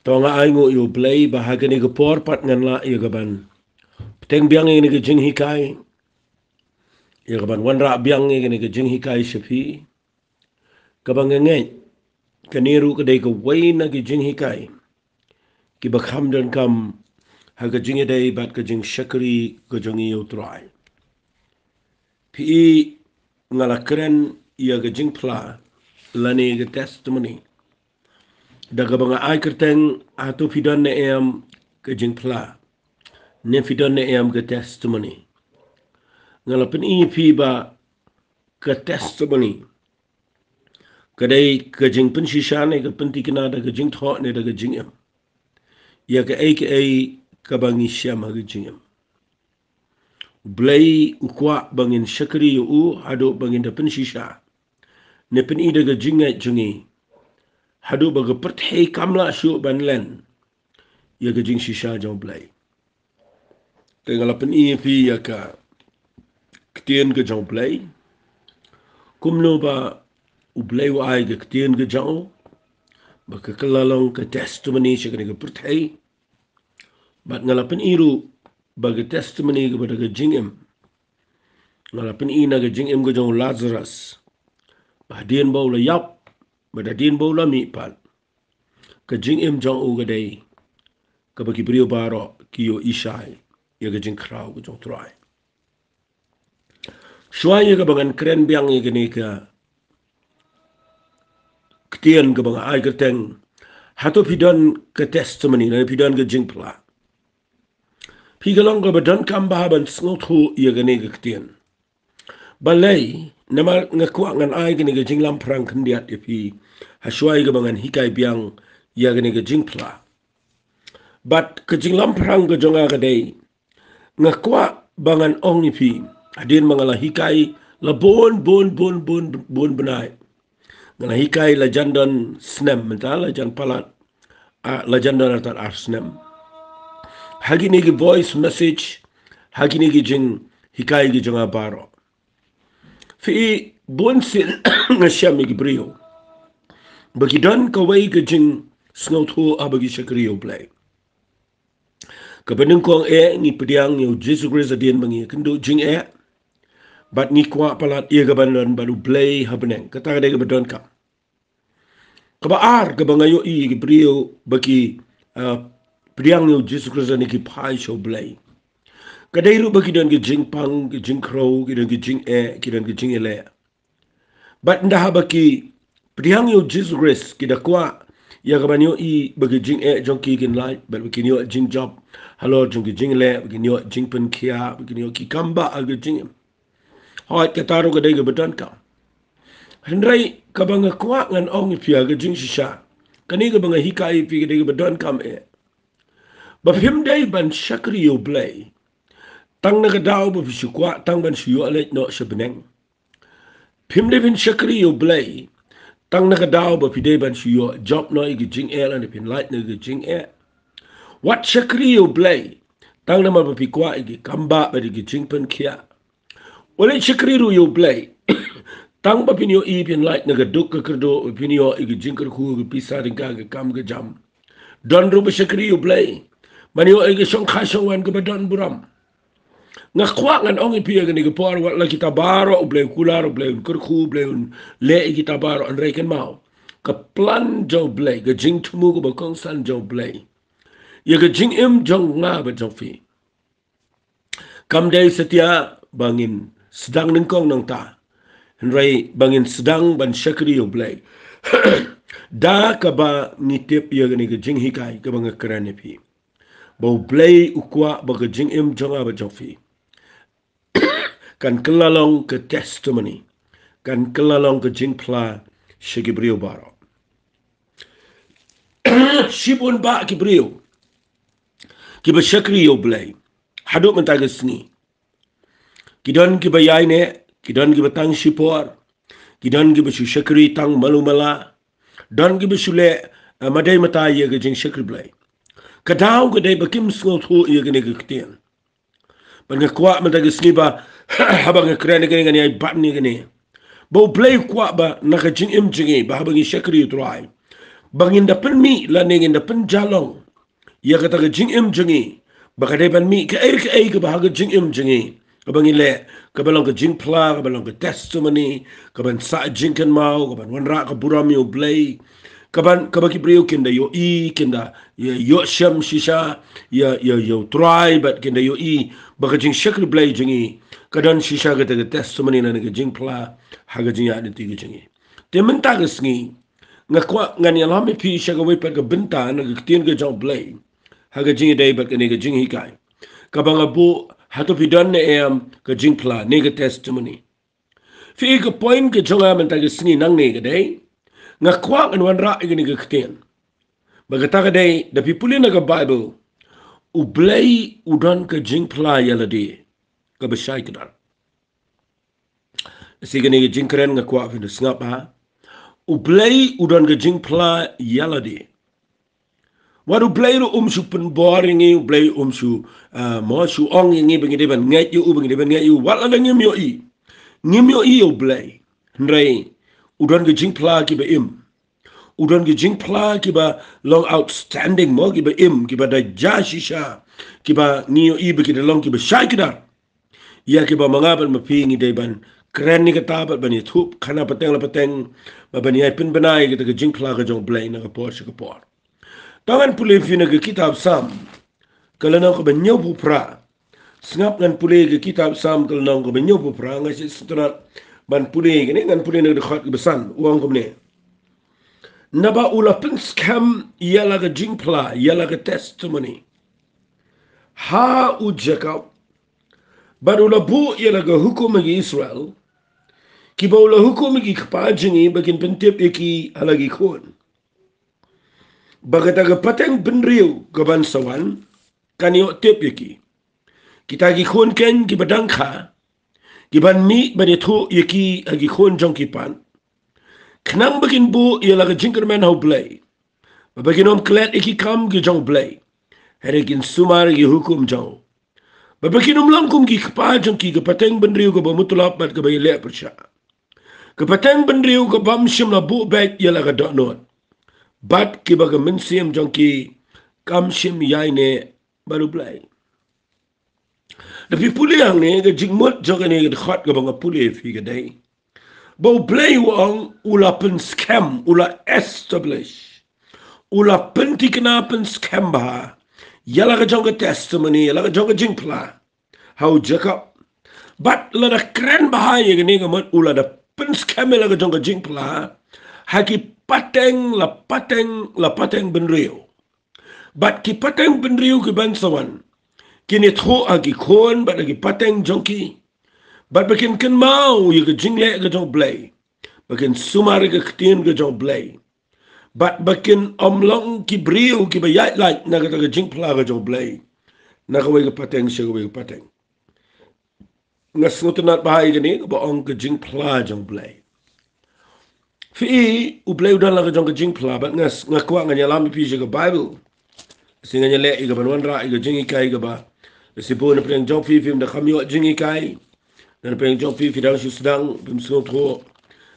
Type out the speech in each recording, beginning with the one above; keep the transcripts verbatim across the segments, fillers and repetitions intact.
To nga ai nguh ïa U Blei ba ha kane ka por pat ngan lah ïa ka ban bteng biang ïa kane ka jinghikai, ïa ka ban wanrah biang ïa kane ka jinghikai sha phi. Kaba nga ngeit kane ruh ka dei kawei na ki jinghikai kiba kham donkam ha ka jingïadei bad ka jingshakri ka jong ngi ïa U Trai. Phi i, nga la kren ïa ka jingphla lane ka testimony da kaba nga ai kyrteng, hato phi don ne em ka jingphla, ne phi don ne em ka testimony. Nga la pyni ïa phi ba ka testimony ka dei ka jingpynshisha ne ka pynthikna da ka jingthoh ne da ka jingim ïa kaei kaei kaba ngi shem ha ka jingim. U Blei u kwah ba ngin shakri ïa u haduh ba ngin da pynshisha ne pyni da ka jingngeit jong ngi, haduh ba ka pyrthei kam lah shuh ban len ïa ka jingshisha jong U Blei. Te nga la pyni ïa phi ïa ka ktien ka jong U Blei, kumno ba U Blei u ai ka ktien ka jong u ba ka kylla long ka testimony sha kane ka pyrthei. Bad nga la pyni ruh ba ka testimony kaba da ka jingim, nga la pyni na ka jingim ka jong u Lazarus, ba hadien ba u la ïap bad hadien ba u la mih pat, ka jingim jong u ka dei kaba ki briew baroh ki ïohi shai ïa ka jingkhraw ka jong U Trai. Shuwa ïa kaba ngan kren biang ïa kane ka ktien kaba nga ai kyrteng, hato phi don ka testimony ne phi don ka jingphla, phi ka long kaba donkam ba ha ban sngewthuh ïa kane ka ktien. Balei? Namar nga kwah ngan ai kane ka jinglamphrang khyndiat ïa phi ha shuwa ïa kaba ngan hikai biang ïa kane ka jingphla. Bad ka jinglamphrang ka jong nga ka dei, nga kwah ba ngan ong ïa phi, hadien ba nga la hikai la bun bun bun bun bun bnai. Nga la hikai la jan don snem mynta, la jan palat, ah, la jan don artat ar snem ha kine ki voice message, ha kine ki jinghikai ki jong nga baroh. Phi i, bun sien nga shem ïa ki briew ba ki don kawei ka jingsngewthuh haba ki shakri ïa U Blei. Kaba nyngkong eh, ngi pdiang ïa U Jisu Khrist hadien ba ngi ïakynduh jingeh bad ngi kwah palat ïa ka ban don bad U Blei ha bneng. Kata ka dei kaba donkam. Kaba ar, kaba nga ïohi ïa ki briew ba ki, ah, pdiang ïa U Jisu Khrist ne ki phai sha U Blei, ka dei ruh ba ki don ki jingpang, ki jingkhrew, ki don ki jingeh, ki don ki jingïaleh. Bad ynda haba ki pdiang ïa U Jisu Khrist, ki da kwah ïa ka ban ïohi ba ki jingeh jong ki kin lait, bad ba kin ïoh jingjop halor jong ki jingïaleh, ba kin ïoh jingpynkhiah, ba kin ïoh ki kambah ha ka jingim. Hooid, kata ruh ka dei kaba donkam. Hynrei kaba nga kwah ngan ong ïa phi ha ka jingshisha, kane kaba nga hikai ïa phi ka dei kaba donkam eh, ba phim dei ban shakri ïa U Blei tang na ka daw ba phi shu kwah tang ban shu ïoh leit noh sha bneng. Phim dei phin shakri ïa U Blei tang na ka daw ba phi dei ban shu ïoh jop noh ïa ki jingeh lane phin lait noh ïa ki jingeh. Wat shakri ïa U Blei tang namar ba phi kwah ïa ki kambah bad ïa ki jingpynkhiah. Wat leit shakri ruh ïa U Blei tang ba phin ïohi phin lait na ka duk ka kyrduh, ba phin ïoh ïa ki jingkyrkhu, ki pisa tyngka, ki kam ki jam. Don ruh ba shakri ïa U Blei ban ïoh ïa ka shongkha shongwan kaba don burom. Nga kwah ngan ong ïa phi ha kane ka por, wat la kita baroh U Blei u kular, U Blei un kyrkhu, U Blei un leh ïa kita baroh, hynrei kynmaw, ka plan jong U Blei, ka jingthmu kaba kongsan jong U Blei ïa ka jingim jong nga bad jong phi, kam dei satia ba ngin sdang nyngkong nangta, hynrei ba ngin sdang ban shakri ïa U Blei da kaba ngi tip ïa kane ka jinghikai kaba nga kren ïa phi, ba U Blei u kwah ba ka jingim jong nga bad jong phi kan kylla long ka testimony, kan kylla long ka jingphla sha ki briew baroh. Shibun bah ki briew kiba shakri ïa U Blei haduh mynta ka sngi. Ki don kiba ïaineh, ki don kiba tang shipor, ki don kiba shu shakri tang malu mala, don kiba shu leh, eh, madei mata ïa ka jingshakri Blei. Ka daw ka dei ba kim sngewthuh ïa kane ka ktien. Bad nga kwah mynta ka sngi ba haba nga kren ïa kane, ngan ïai ban ïa kane, ba U Blei u kwah ba na ka jingim jong ngi, ba haba ngi shakri U Trai, ba ngin da pynmih lane ngin da pynjalong ïa kata ka jingim jong ngi, ba ka dei ban mih kaei kaei kaba ha ka jingim jong ngi, kaba ngi leh, kaba long ka jingphla, kaba long ka testimony, kaban sah jingkynmaw, kaban wanrah ka burom ïa U Blei, kaban, kaba ki briew kin da ïohi, kin da ïoh, ïoh shem shisha ïa, ïa, ïa U Trai, bad kin da ïohi ba ka jingshakri Blei jong ngi ka don shisha kata ka testimony lane ka jingphla ha ka jingïaid lynti ka jong ngi. Te mynta ka sngi nga kwah ngan ïalam ïa phi sha kawei pat ka bynta na ka ktien ka jong U Blei ha ka jingïadei bad kane ka jinghikai, kaba nga buh, hato phi don ne em ka jingphla ne ka testimony. Phi i, ka point ka jong nga mynta ka sngi nangne ka dei, nga kwah ngan wanrah ïa kane ka ktien, ba kata ka dei, da phi pule na ka Bible, U Blei u don ka jingphla ïa lade kaba shai kdar. Shi kane ka jingkren nga kwah phin da sngap ha. U Blei u don ka jingphla ïa lade. Wat U Blei ruh um shu pynbor ïa ngi, U Blei um shu, ah, mo shu ong ïa ngi ba ngi dei ban ngeit ïa u, ba ngi dei ban ngeit ïa u, wat lada ngim ïohi. Ngim ïohi ïa U Blei. Hynrei u don ka jingphla kiba im. U don ka jingphla kiba long outstanding mo, kiba im, kiba da jia shisha, kiba ngi ïohi ba ki da long kiba shai kdar. Ïa kiba ma nga bad ma phi ngi dei ban kren ïa kata bad ban ïathuh khana pateng la pateng, bad ban ïai pynbna ïa kata ka jingphla ka jong U Blei na ka por sha ka por. To ngan pule ïa phi na ka kitab Salm, ka lynnong kaba hynñiewphew phra. Sngap, ngan pule ïa ka kitab Salm ka lynnong kaba hynñiewphew phra, nga sngewthuh tang ban pule ïa kane, ngan pule na ka dkhot kaba san, u ong kumne. Naba u la pynskhem ïa la ka jingphla, ïa la ka testimony ha u Jakob, bad u la buh ïa la ka hukum ha ki Israel, kiba u la hukum ïa ki kpa jong ngi ba kin pyntip ïa ki ha la ki khun, ba kata ka pateng bynriew kaban sa wan kan ïoh tip ïa ki. Kita ki khun keiñ kiba dang kha, kiban mih ban ïathuh ïa ki ha ki khun jong ki pat, khnang ba kin buh ïa la ka jingkyrmen ha U Blei, ba, ba kin ym klet ïa ki kam ki jong U Blei, hynrei kin sumar ïa ki hukum jong u, ba, ba kin ym long kum ki kpa jong ki, ka pateng bynriew kaba mutlop bad kaba ïaleh pyrshah, ka pateng bynriew ka bym shym la buh beit ïa la ka dohnud, bad kiba ka mynsiem jong ki kam shym ïaineh bad U Blei. Da phi pule hangne, ka jingmut jong kane ka dkhot kaba nga pule ïa phi ka dei, ba U Blei u ong u la pynskhem, u la establish, u la pynthikna pynskhem bha ïa la ka jong ka testimony, ïa la ka jong ka jingphla ha u Jakob. Bad lada kren bha ïa kane ka mut, u la da pynskhem ïa la ka jong ka jingphla ha ki pateng la pateng la pateng bynriew. Bad ki pateng bynriew kiban sa wan kin ïathuh ha ki khun bad ha ki pateng jong ki, bad ba kin kynmaw ïa ka jingleh ka jong U Blei, ba kin sumar ïa ka ktien ka jong U Blei, bad ba kin ym long ki briew kiba ïaid lait na kata ka jingphla ka jong U Blei na kawei ka pateng sha kawei ka pateng. Nga sngewtynnat bha ïa kane kaba ong ka jingphla jong U Blei. Phi i, U Blei u don la ka jong ka jingphla, bad nga, nga kwah ngan ïalam ïa phi sha ka Bible. Shi ngan ïaleh ïa kaban wanrah ïa ka jinghikai kaba, shi bun na pdeng jong phi phim da kham ïoh jinghikai. Na pdeng jong phi phi dang shu sdang, phim sngewthuh.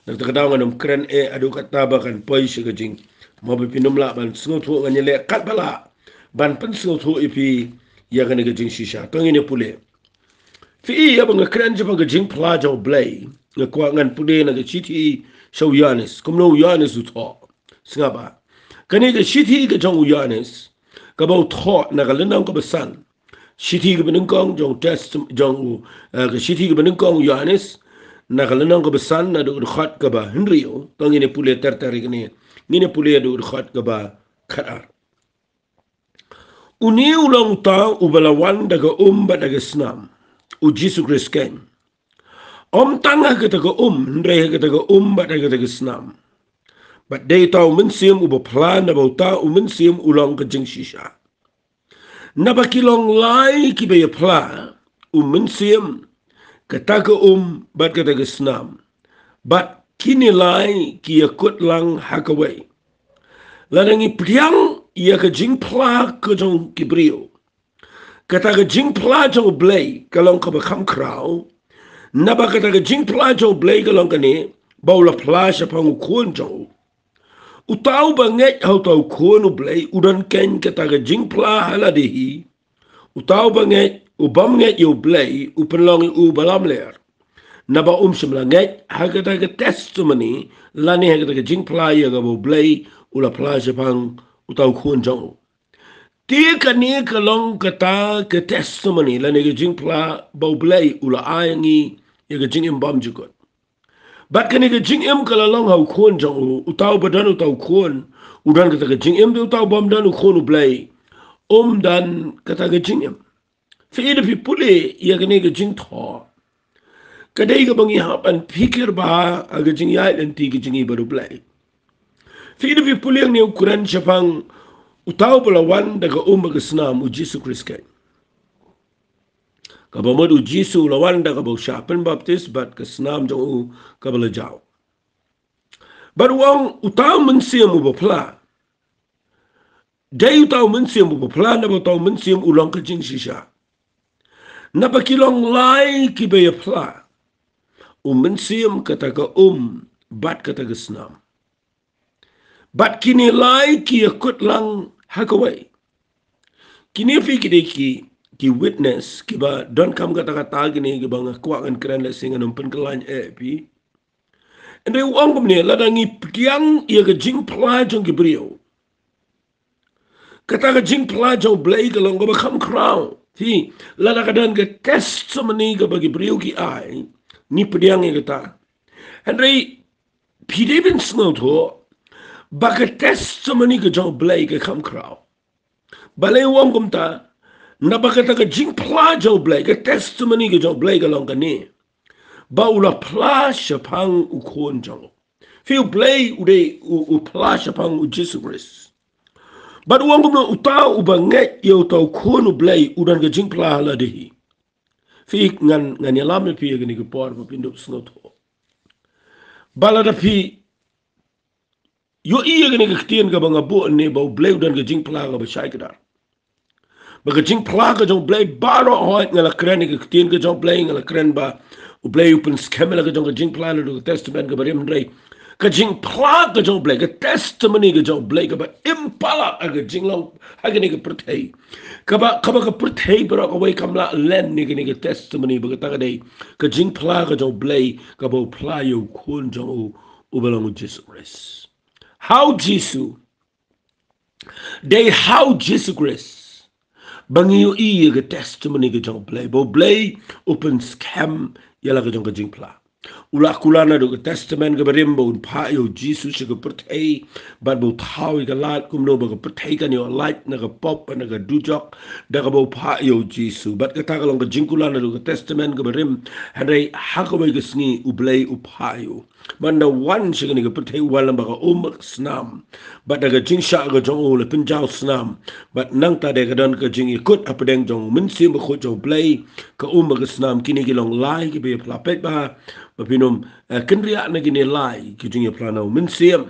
Na kata ka daw ngan ym kren eh haduh katta ba kan poi sha ka jing, mo ba phin ym lah ban sngewthuh, ngan ïaleh katba lah ban pynsngewthuh ïa phi ïa kane ka jingshisha. To ngin ïa pule. Phi i, haba nga kren shaphang ka jingphla jong U Blei, nga kwah ngan pule na ka shithi sha u Ïoannis, kumno u Ïoannis u thoh. Sngap bha. Kane ka shithi ka jong u Ïoannis, kaba u thoh na ka lynnong kaba san. Shithi kaba nyngkong jong Test-, jong u, eh, ka shithi kaba nyngkong u Ïoannis, na ka lynnong kaba san, naduh ka dkhot kaba hynriew. To ngin ïa pule ter ter ïa kane. Ngin ïa pule naduh ka dkhot kaba khatar. Une u long uta uba la wan da ka um bad da ka snam, u Jisu Khrist keiñ. Ym tang ha kata ka um, hynrei ha kata ka um bad ha kata ka snam. Bad dei uta u Mynsiem uba phla, naba uta u Mynsiem u long ka jingshisha. Naba ki long lai kiba ïaphla, u Mynsiem, kata ka um bad kata ka snam. Bad kine lai ki ïakut lang ha kawei. Lada ngi pdiang ïa ka jingphla ka jong ki briew, kata ka jingphla jong U Blei ka long kaba kham khraw. Naba kata ka jingphla jong U Blei ka long kane, ba u la phla shaphang u Khun jong u. Uta uba ngeit ha uta u Khun u Blei u don keiñ kata ka jingphla ha lade hi. Uta uba ngeit, u bym ngeit ïa u Blei, u pynlong ïa u ba lamler. Naba um shym la ngeit ha kata ka testimony, lane ha kata ka jingphla ïa kaba u Blei u la phla shaphang uta u Khun jong u. Te kane ka long kata ka testimony, lane ka jingphla ba u Blei u la ai ïa ngi, ïa ka jingim bymjukut. Bad kane ka jingim ka la long ha u Khun jong u, uta uba don uta u Khun u don kata ka jingim, te uta u bym don u Khun u Blei um don kata ka jingim. Phi i da phi pule ïa kane ka jingthoh, ka dei kaba ngi hap ban pyrkhat bha ha ka jingïaid lynti ka jong ngi bad u Blei. Phi i da phi pule ïa kane u kren shaphang uta uba la wan da ka um bad ka snam, u Jisu Khrist keiñ. Kaba mut u Jisu u la wan da kaba u shah pynbaptis bad ka snam jong u kaba la jaw. Bad u ong uta u mynsiem uba phla. Dei uta u mynsiem uba phla, naba uta u mynsiem u long ka jingshisha. Naba ki long lai kiba ïa phla. U mynsiem, kata ka um, bad kata ka snam. Bad kine lai ki ïa kut lang ha kawei. Kine phi ki dei ki, ki witness, kiba donkam katta katta kine kiba nga kwah ngan kren lehse ngan ym pynkylla eh phi. Hynrei u ong kumne, lada ngi pdiang ïa ka jingphla jong ki briew, kata ka jingphla jong u Blei ka long kaba kham khraw. Phi, lada ka don ka testimony kaba ki briew ki ai, ngi pdiang ïa kata. Hynrei phi dei ban sngewthuh ba ka testimony ka jong u Blei ka kham khraw. Balei u ong kumta? Naba kata ka jingphla jong u Blei, ka testimony ka jong u Blei ka long kane, ba u la phla shaphang u Khun jong u. Phi, u Blei u dei u, u phla shaphang u Jisu Khrist. Bad u ong kumno? Uta uba ngeit ïa uta u Khun u Blei u don ka jingphla ha lade hi. Phi, ngan, ngan ïalam ïa phi ïa kane ka por ba phin dup sngewthuh. Ba lada phi ïohi ïa kane ka ktien kaba nga buh ne ba u Blei u don ka jingphla kaba shai kdar, ba ka jingphla ka jong u Blei baroh, hooid nga la kren ïa ka ktien ka jong u Blei, nga la kren ba u Blei u pynskhem ïa la ka jong ka jingphla naduh ka Testament kaba rim, hynrei ka jingphla ka jong u Blei, ka testimony ka jong u Blei kaba im palat ha ka jinglong ha kane ka pyrthei, kaba, kaba ka pyrthei baroh kawei kam lah len ïa kane ka testimony, ba kata ka dei ka jingphla ka jong u Blei kaba u phla ïa u Khun jong u, uba long u Jisu Khrist. Ha u Jisu, dei ha u Jisu Khrist ba ngi ïohi ïa ka testimony ka jong u Blei, ba u Blei u pynskhem ïa la ka jong ka jingphla. U la kular naduh ka Testament kaba rim ba un phah ïa u Jisu sha ka pyrthei, bad ba u thaw ïa ka lait kumno ba ka pyrthei kan ïoh lait na ka pop na ka dujok, da kaba u phah ïa u Jisu. Bad kata ka long ka jingkular naduh ka Testament kaba rim, hynrei ha kawei ka sngi u Blei u phah ïa u. Bad da wan sha kane ka pyrthei u wan lyngba ka um bad ka snam. Bad da ka jingshah ka jong u la pynjaw snam. Bad nangta de ka don ka jingïakut hapdeng jong u Mynsiem Bakhuid jong u Blei, ka um bad ka snam, kine ki long lai kiba ïa phla. Peit bha, ba phin ym, eh, kynriah na kine lai, ki jingïaphla na u Mynsiem,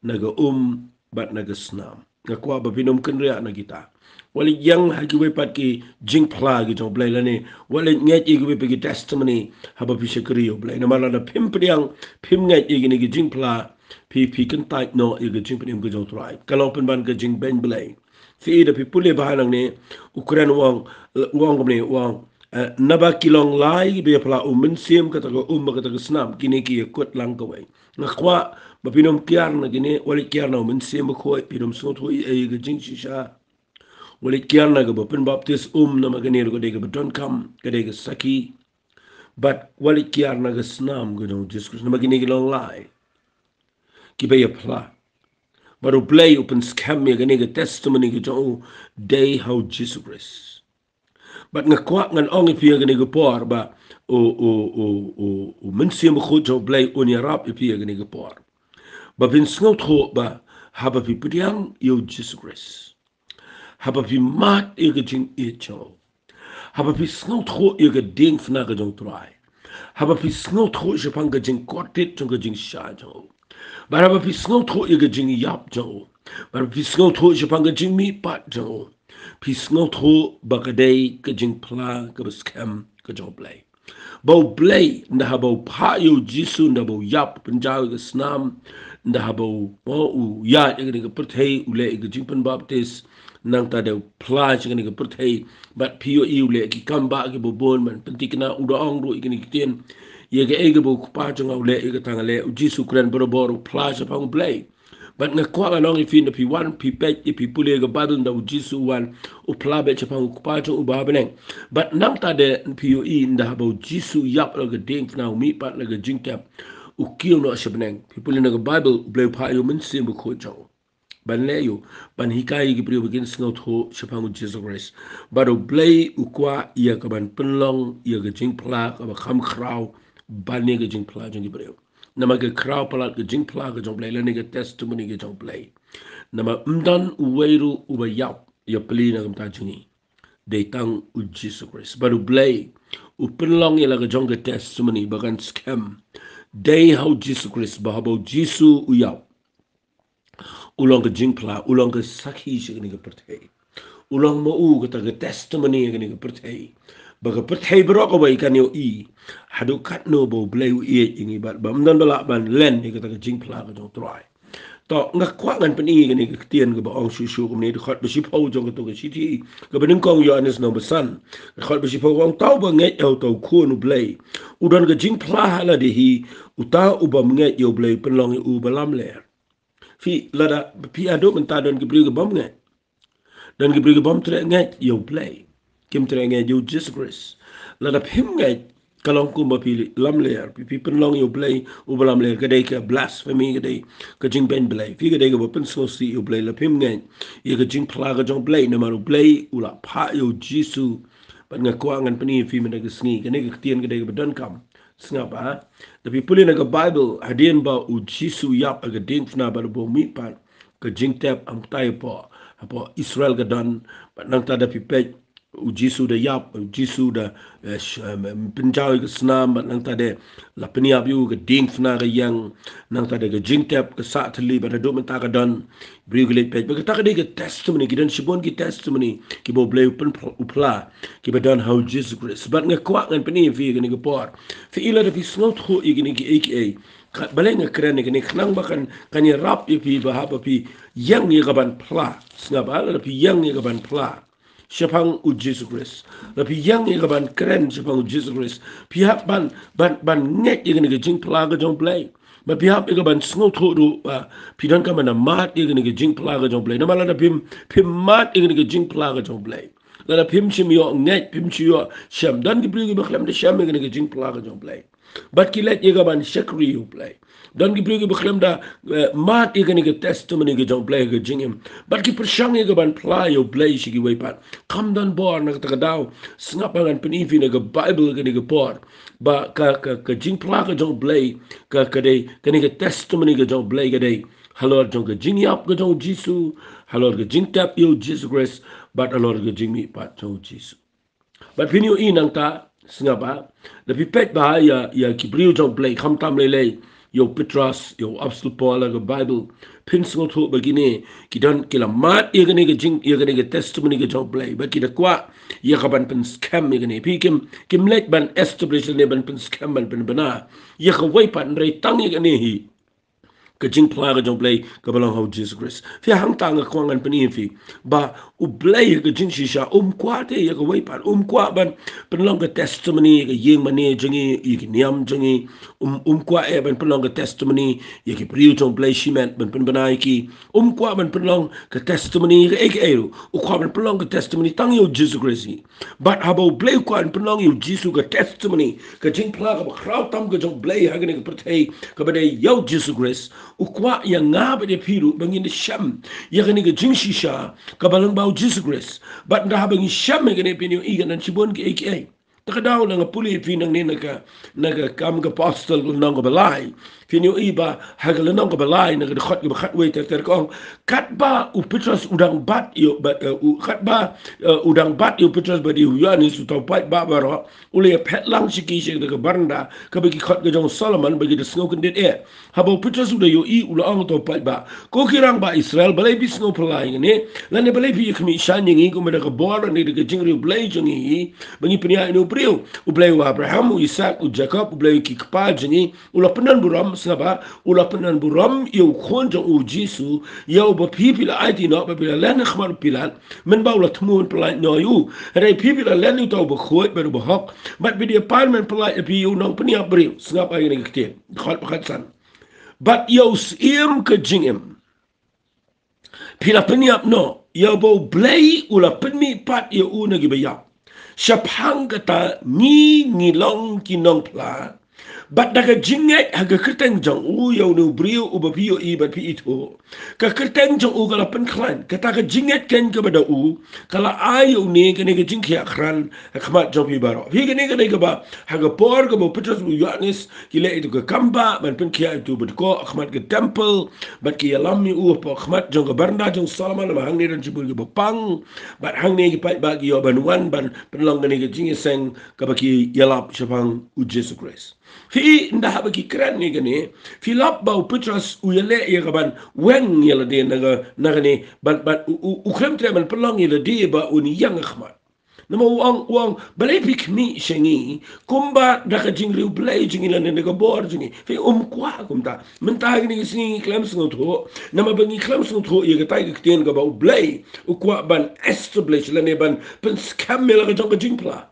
na ka um, bad na ka snam. Nga kwah ba phin ym kynriah na kita. Wat leit ïeng ha kiwei pat ki jingphla ki jong u Blei lane wat leit ngeit ïa kiwei pat ki testimony haba phi shakri ïa u Blei. Namar lada phim pdiang, phim ngeit ïa kine ki jingphla, phi, phi kyntait noh ïa ka jingpynim ka jong u Trai. Ka long pynban ka jingbeiñ Blei. Phi i da phi pule bha nangne, u kren u ong, u ong kumne, u ong, eh, naba ki long lai kiba ïa phla, u Mynsiem, kata ka um bad kata ka snam, kine ki ïakut lang kawei. Nga kwah ba phin ym kiar na kine, wat leit kiar na u Mynsiem Bakhuid, phin ym sngewthuh ei ei ka jingshisha. Wat leit kiar na kaba pynbaptis um, namar kane ruh ka dei kaba donkam, ka dei ka sakhi. Bad wat leit kiar na ka snam ka jong u Jisu Khrist, namar kine ki long lai kiba ïa phla. Bad u Blei u pynskhem ïa kane ka testimony ka jong u dei ha u Jisu Khrist. Bad nga kwah ngan ong ïa phi ïa kane ka por ba u, u, u, u, u Mynsiem Bakhuid jong u Blei un ïarap ïa phi ïa kane ka por, ba phin sngewthuh ba haba phi pdiang ïa u Jisu Khrist, haba phi mad ïa ka jingïeit jong u, haba phi sngewthuh ïa ka diengphna ka jong u Trai, haba phi sngewthuh shaphang ka jingkordit jong ka jingshisha jong u, bad haba phi sngewthuh ïa ka jingïap jong u, bad haba phi sngewthuh shaphang ka jingmihpat jong u, phi sngewthuh ba ka dei ka jingphla kaba skhem ka jong u Blei. Ba u Blei, ynda haba u phah ïa u Jisu, ynda ba u ïap, pynjaw ïa ka snam, Nda haba u, u ïaid ïa kane ka pyrthei, u leh ïa ka jingpynbaptis, nangta de u phla sha kane ka pyrthei, bad phi ïohi u leh ki kam bah kiba bun, ban pynthikna, u da ong ruh ïa kine ki ktien. Ïa kaei kaba u Kpa jong nga u leh, ïa kata nga leh. U Jisu u kren barabor, u phla shaphang U Blei. Bad nga kwah ngan ong ïa phi, nda phi wan phi peit, ïa phi pule ïa ka Baibl, nda u Jisu u wan, u phla beit shaphang U Kpa jong u uba ha bneng. Bad nangta de phi ïohi, nda haba u Jisu u ïap la ka diengphna, u mihpat la ka jingtep, u kiew noh sha bneng. Phi pule na ka Baibl, U Blei u phah ïa u Mynsiem Bakhuid jong u ban leh ïa u, ban hikai ïa ki briew ba kin sngewthuh shaphang U Jisu Khrist. Bad U Blei u kwah ïa ka ban pynlong ïa ka jingphla kaba kham khraw ban ïa ka jingphla jong ki briew. Namar ka khraw palat ka jingphla ka jong U Blei, lane ka testimony ka jong U Blei. Namar ym don uwei ruh uba ïap ïapli na ka bynta jong ngi. Dei tang U Jisu Khrist. Bad U Blei u pynlong ïa la ka jong ka testimony ba kan skhem. Dei ha U Jisu Khrist, ba haba U Jisu u ïap, u long ka jingphla, u long ka sakhi sha kane ka pyrthei. U long ma u kata ka testimony ha kane ka pyrthei, ba ka pyrthei baroh kawei kan ïohi haduh katno ba U Blei u ïeit ïa ngi, bad ba ym don ba lah ban len ïa kata ka jingphla ka jong U Trai. To, nga kwah ngan pyni ïa kane ka ktien kaba ong shuh shuh kumne, dkhot ba shiphew jong kato ka shithi kaba nyngkong Ïoannis nong ba san. Dkhot ba shiphew, ong, uta uba ngeit ïa uta u Khun U Blei u don ka jingphla ha lade hi, uta u bym ngeit ïa U Blei u pynlong ïa u ba lamler. Phi, lada phi haduh mynta don ki briew ki bym ngeit, don ki briew ki bym treh ngeit ïa U Blei, kim treh ngeit ïa U Jisu Khrist. Lada phim ngeit, ka long kumba phi lamler, phi, phi pynlong ïa U Blei u ba lamler, ka dei ka blasphemy, ka dei ka jingbeiñ Blei. Phi, ka dei kaba pynsngewsih ïa U Blei lada phim ngeit ïa ka jingphla ka jong U Blei, namar U Blei u la phah ïa U Jisu. Bad nga kwah ngan pyni ïa phi mynta ka sngi, kane ka ktien ka dei kaba donkam. Sngap, ha? Lada phi pule na ka Baibl, hadien ba U Jisu u ïap ha ka diengphna bad u ba u mihpat, ka jingtep, ym kata hapoh, hapoh Israel ka don. Bad nangta lada phi peit, U Jisu u da ïap, U Jisu u da, eh, sh-, em, pynjaw ïa ka snam, bad nangta de la pynïap ïa u, ka diengphna ka ïeng, nangta de ka jingtep ka sah thylli, bad haduh mynta ka don. Briew ki leit peit. Bad kata ka dei ka testimony, ki don shibun ki testimony kiba U Blei u pyn-, u phla, kiba don ha U Jisu Khrist. Bad nga kwah ngan pyni ïa phi kane ka por. Phi, lada phi sngewthuh ïa kine kiei kiei, ka, balei nga kren ïa kane, khnang ba kan, kan ïarap ïa phi ba haba phi ïeng ïa ka ban phla. Sngap, ha, lada phi ïeng ïa ka ban phla shaphang U Jisu Khrist, lada phi ïeng ïa ka ban kren shaphang U Jisu Khrist, phi hap ban, ban, ban ngeit ïa kane ka jingphla ka jong U Blei. Bad phi hap ïa ka ban sngewthuh ruh ba phi donkam ban mad ïa kane ka jingphla ka jong U Blei. Namar lada phim, phim mad ïa kane ka jingphla ka jong U Blei, lada phim shym ïoh ngeit, phim shym ïoh shem, don ki briew kiba khlem da shem ïa kane ka jingphla ka jong U Blei. Bad ki leit ïa ka ban shakri ïa U Blei. Don ki briew kiba khlem da, eh, mad ïa kane ka testimony ka jong U Blei ha ka jingim. Bad ki pyrshang ïa ka ban phla ïa U Blei sha kiwei pat. Kam don bor. Na kata ka daw, sngap, ngan pyni ïa phi na ka Baibl kane ka por, ba ka, ka, ka jingphla ka jong U Blei, ka, ka dei, kane ka testimony ka jong U Blei ka dei halor jong ka jingïap ka jong U Jisu, halor ka jingtep ïa U Jisu Khrist, bad halor ka jingmihpat jong U Jisu. Bad phin ïohi nangta, sngap, ha, lada phi peit bha ïa, ïa ki briew jong U Blei, khamtam lei lei ïa u Petros, ïa u Apostol Paul, ha ka Baibl, phin sngewthuh ba kine ki don, ki la mad ïa kane ka jing, ïa kane ka testimony ka jong U Blei, bad ki da kwah ïa ka ban pynskhem ïa kane. Phi, kim, kim leit ban establish ne ban pynskhem, ban pynbna ïa kawei pat, hynrei tang ïa kane hi, ka jingphla ka jong U Blei kaba long ha U Jisu Khrist. Phi, hangta nga kwah ngan pyni ïa phi ba U Blei ha ka jingshisha um kwah te ïa kawei pat, um kwah ban pynlong ka testimony ïa ka ïing mane jong ngi, ïa ki niam jong ngi. Um, um kwah eh ban pynlong ka testimony ïa ki briew jong U Blei shimet, ban pynbna ïa ki. Um kwah ban pynlong ka testimony ïa kaei kaei ruh. U kwah ban pynlong ka testimony tang ïa U Jisu Khrist hi. Bad haba U Blei u kwah ban pynlong ïa U Jisu ka testimony, ka jingphla kaba khraw tam ka jong U Blei ha kane ka pyrthei, kaba dei ïa U Jisu Khrist, u kwah ïa nga bad ïa phi ruh ba ngin da shem ïa kane ka jingshisha kaba long ba U Jisu Khrist. Bad nda haba ngi shem ïa kane, phin ïohi, kan don shibun kiei kiei. Ta ka daw, lada nga pule ïa phi nangne na ka, na ka Kam ki Apostol, lynnong kaba lai, phin ïohi ba ha ka lynnong kaba lai, na ka dkhot kaba khatwei ter ter, ka ong, katba u Petros u dang bat ïa u, ba, eh, u, katba, eh, u dang bat ïa u Petros bad ïa u Ïoannis, uta u paidbah baroh u la ïaphet lang sha ki sha kata ka baranda kaba ki khot ka jong u Solomon, ba ki da sngew kyndit eh. Haba u Petros u da ïohi, u la ong, uta u paidbah, ko ki rangbah Israel, balei phi sngew phylla ïa kane? Lane balei phi ïa khmih shaiñ ïa ngi? Kumba da ka bor lane da ka jingriewblei jong ngi hi ba ngi pynïaid ïa une u briew. U Blei u Abraham, u Isaak, u Jakob, U Blei ki kpa jong ngi, u la pyndon burom. sngap ba, u la pynwan burom ïa u khun jong u Jisu, ïa uba phi phi la aiti noh, ba phi la len ha khmat u Pilat, mynba u la thmu ban pyllait noh ïa u. Hynrei phi phi la len ïa uta u bakhuid bad u bahok, bad phi dei ban pyllait ïa phi ïa u nongpynïap briew. Sngap ïa kane ka ktien. Dkhot ba khatsan. Bad ïa u Syiem ka jingim phi la pynïap noh, ïa uba U Blei u la pynmihpat ïa u na kiba ïap. Shaphang kata ngi ngi long ki nongphla. Bad da ka jingngeit ha ka kyrteng jong u ïa une u briew uba phi ïohi bad phi ithuh, ka kyrteng jong u ka la pynkhlaiñ. Kata ka jingngeit keiñ kaba da u ka la ai ïa une kane ka jingkhiah krat ha khmat jong phi baroh. Phi, kane ka dei kaba ha ka por kaba u Petros bad u Ïoannis ki leh ïa uto u kam ba ban pynkhiah ïa uto u badkoh ha khmat ka temple, bad ki ïalam ïa u hapoh khmat jong ka baranda jong u Solomon, namar hangne don shibun kiba pang, bad hangne ki paidbah ki ïoh ban wan ban pynlong kane ka jingïaseng kaba ki ïalap shaphang u Jisu Khrist. Phi, ynda haba ki kren ïa kane, phi lap ba u Petros u ïaleh ïa ka ban weng ïa lade na ka, na kane, bad, bad u, u, u khlem treh ban pynlong ïa lade ba un ïeng ha khmat. Namar u ong, u ong, balei phi khmih sha ngi kumba da ka jingriewblei jong ngi lane da ka bor jong ngi? Phi, um kwah kumta. Mynta kine ki sngi ngi khlem sngewthuh. Namar ba ngi khlem sngewthuh ïa kata ka ktien kaba U Blei u kwah ban establish lane ban pynskhem ïa la ka jong ka jingphla.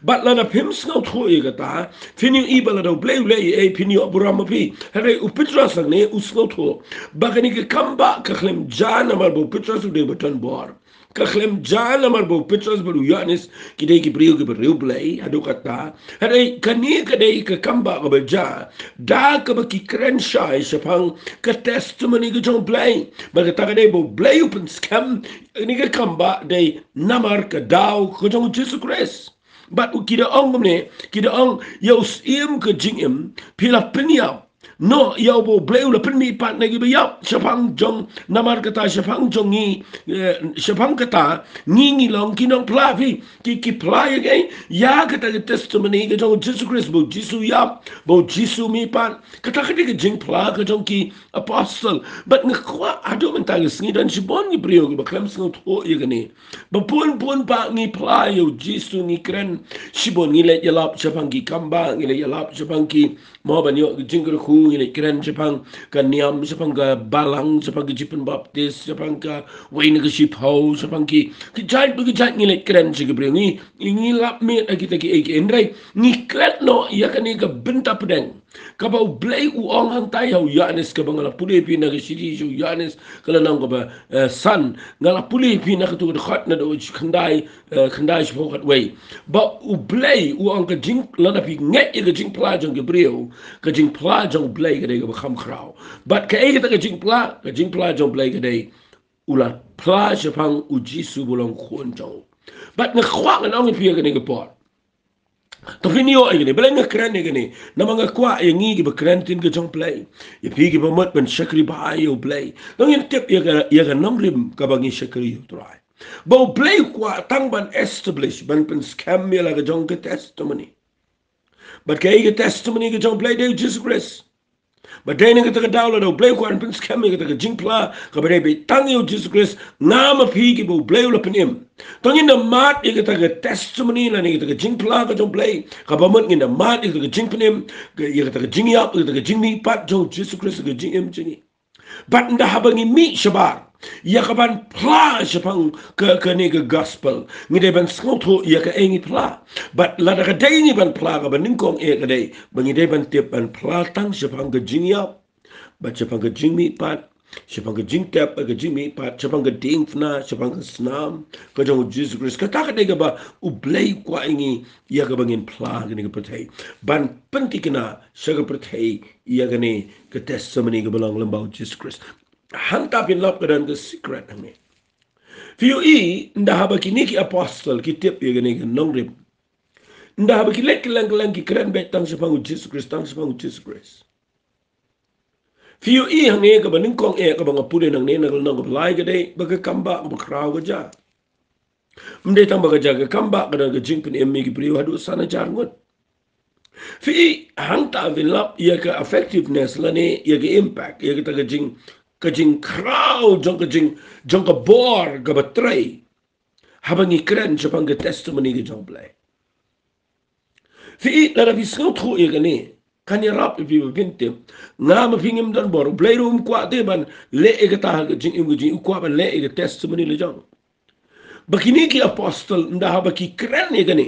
Bad lada phim sngewthuh ïa kata, phin ïohi ba lada U Blei u leh ei ei phin ïoh burom ma phi. Hynrei u Petros hangne u sngewthuh ba kane ka kam ba ka khlem jia namar ba u Petros u dei uba don bor. Ka khlem jia namar ba u Petros bad u Ïoannis ki dei ki briew kiba riewblei haduh katta. Hynrei kane ka dei ka kam ba kaba jia da kaba ki kren shai shaphang ka testimony ka jong U Blei. Bad kata ka dei ba U Blei u pynskhem kane ka kam ba dei namar ka daw ka jong u Jisu Khrist. Bad u, ki da ong kumne, ki da ong, ïa u Syiem ka jingim phi la pynïap noh, ïa uba U Blei u la pynmihpat na kiba ïap. Shaphang jong, namar kata shaphang jong ngi, eh, shaphang kata ngi ngi long ki nongphla. Phi, ki, ki phla ïa kaei? Ïa kata ka testimony ka jong u Jisu Khrist, ba u Jisu u ïap, ba u Jisu u mihpat. Kata ka dei ka jingphla ka jong ki apostle. Bad nga kwah haduh mynta ka sngi don shibun ki briew kiba khlem sngewthuh ïa kane. Ba bun bun ba ngi phla ïa u Jisu, ngi kren shibun, ngi leit ïalap shaphang ki kam ba, ngi leit ïalap shaphang ki, mo, ban ïoh ka jingkyrkhu, ngi leit kren shaphang ka niam, shaphang ka balang, shaphang ka jingpynbaptis, shaphang kawei na ka shiphew, shaphang ki, ki jait ba ki jait ngi leit kren sha ki briew. Ngi, ngi lap miet ïa kita kiei kiei, hynrei ngi klet noh ïa kane ka bynta pdeng kaba U Blei u ong hangta ïa u Ïoannis, kaba nga la pule ïa phi na ka shithi sha u Ïoannis ka lynnong kaba, eh, san. Nga la pule ïa phi na kato ka dkhot, na dkhot khyndai, eh, khyndai shiphew khatwei. Ba U Blei u ong ka jing, lada phi ngeit ïa ka jingphla jong ki briew, ka jingphla jong U Blei ka dei kaba kham khraw. Bad kaei kata ka jingphla? Ka jingphla jong U Blei ka dei u la phla shaphang u Jisu ba u long u khun jong u. Bad nga kwah ngan ong ïa phi ha kane ka por, to phin ïoh ïa kane, balei nga kren ïa kane? Namar nga kwah ïa ngi kiba kren ktien ka jong U Blei, ïa phi kiba mut ban shakri bha ïa U Blei, to ngin tip ïa ka, ïa ka nongrim kaba ngi shakri ïa U Trai. Ba U Blei u kwah tang ban establish, ban pynskhem ïa la ka jong ka testimony. Bad kaei ka testimony ka jong U Blei? Dei u Jisu Khrist. Bad dei na kata ka daw, lada U Blei u kwah ban pynskhem ïa kata ka jingphla kaba dei beit tang ïa u Jisu Khrist, nga ma phi kiba U Blei u la pynim, to ngin da mad ïa kata ka testimony lane ïa kata ka jingphla ka jong U Blei, kaba mut ngin da mad ïa kata ka jingpynim, ka, ïa kata ka jingïap, ïa kata ka jingmihpat jong u Jisu Khrist ha ka jingim jong ngi. Bad ynda haba ngi mih shabar ïa ka ban phla shaphang ka, kane ka gospel, ngi dei ban sngewthuh ïa kaei ngi phla. Bad lada ka dei ngi ban phla, kaba nyngkong eh ka dei ba ngi dei ban tip ban phla tang shaphang ka jingïap, bad shaphang ka jingmihpat, shaphang ka jingtep bad ka jingmihpat, shaphang ka diengphna, shaphang ka snam ka jong u Jisu Khrist. Kata ka dei kaba U Blei u kwah ïa ngi, ïa kaba ngin phla ha kane ka pyrthei, ban pynthikna sha ka pyrthei ïa kane ka testimony kaba long lyngba u Jisu Khrist. Hangta phin lap ka don ka secret hangne. Phi ïohi, ynda haba kine ki apostle ki tip ïa kane ka nongrim, ynda haba ki leit kylleng kylleng ki kren beit tang shaphang u Jisu Khrist, tang shaphang u Jisu Khrist, phi ïohi hangne, kaba nyngkong eh kaba nga pule nangne, na ka lynnong kaba lai, ka dei ba ka kam ba, ba khraw ka jia. Ym dei tang ba ka jia ka kam ba, ka don ka jingpynim ïa ki briew haduh san hajar ngut. Phi, hangta phin lap ïa ka effectiveness lane ïa ka impact, ïa kata ka jing, ka jingkhraw jong ka jing, jong ka bor kaba trei, haba ngi kren shaphang ka testimony ka jong U Blei. Phi, lada phi sngewthuh ïa kane, Kan ïarap ïa phi ba phin tip. Nga ma phi ngim don bor. U Blei ruh um kwah te ban leh ïa kata ha ka jingim ka jingim, u kwah ban leh ïa ka testimony la jong. Ba kine ki apostle, ynda haba ki kren ïa kane,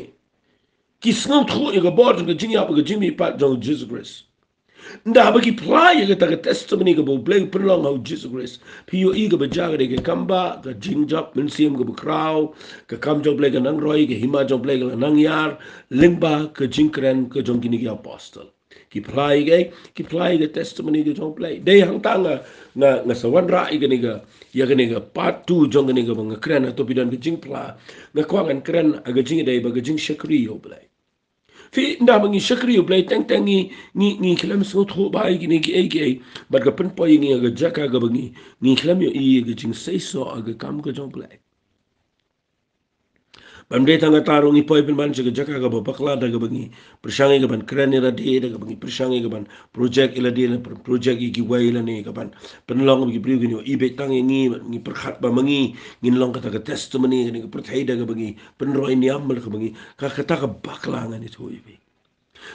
ki sngewthuh ïa ka bor jong ka jingïap, ka jingmihpat jong u Jisu Khrist. Ynda haba ki phla ïa kata ka testimony kaba u Blei u pynlong ha u Jisu Khrist, phi ïohi kaba jia ka dei ka kam ba, ka jingjop mynsiem kaba khraw, ka kam jong u Blei ka nang roi, ka hima jong u Blei ka la nang ïar, lyngba ka jingkren ka jong kine ki apostle. Ki phla ïa ka, ki phla ïa ka testimony ka jong u Blei. Dei hangta nga, nga, nga sa wanrah ïa kane ka, ïa kane ka part two jong kane kaba nga kren, hato phi don ka jingphla. Nga kwah ngan kren ha ka jingïadei bad ka jingshakri ïa u Blei. Phi, ynda ba ngi shakri ïa u Blei teng teng ngi, ngi, ngi khlem sngewthuh bha ïa kine kiei kiei. Bad ka pynpoi ïa ngi ha ka jaka kaba ngi, ngi khlem ïohi ïa ka jingseisoh ha ka kam ka jong u Blei. Bym dei tang kata ruh, ngi poi pynban sha ka jaka kaba bakla da kaba ngi pyrshang ïa kaban kren ïa lade, da kaba ngi pyrshang ïa kaban project ïa lade, la pyn-, project ïa kiwei lane kaban pynlong ba ki briew kin ïohi beit tang ïa ngi, ngi pyrkhat ba ma ngi ngin long kata ka testimony ha kane ka pyrthei da kaba ngi pynroi niam, da kaba ngi, ka, kata ka bakla. Ngan ïathuh ïa phi.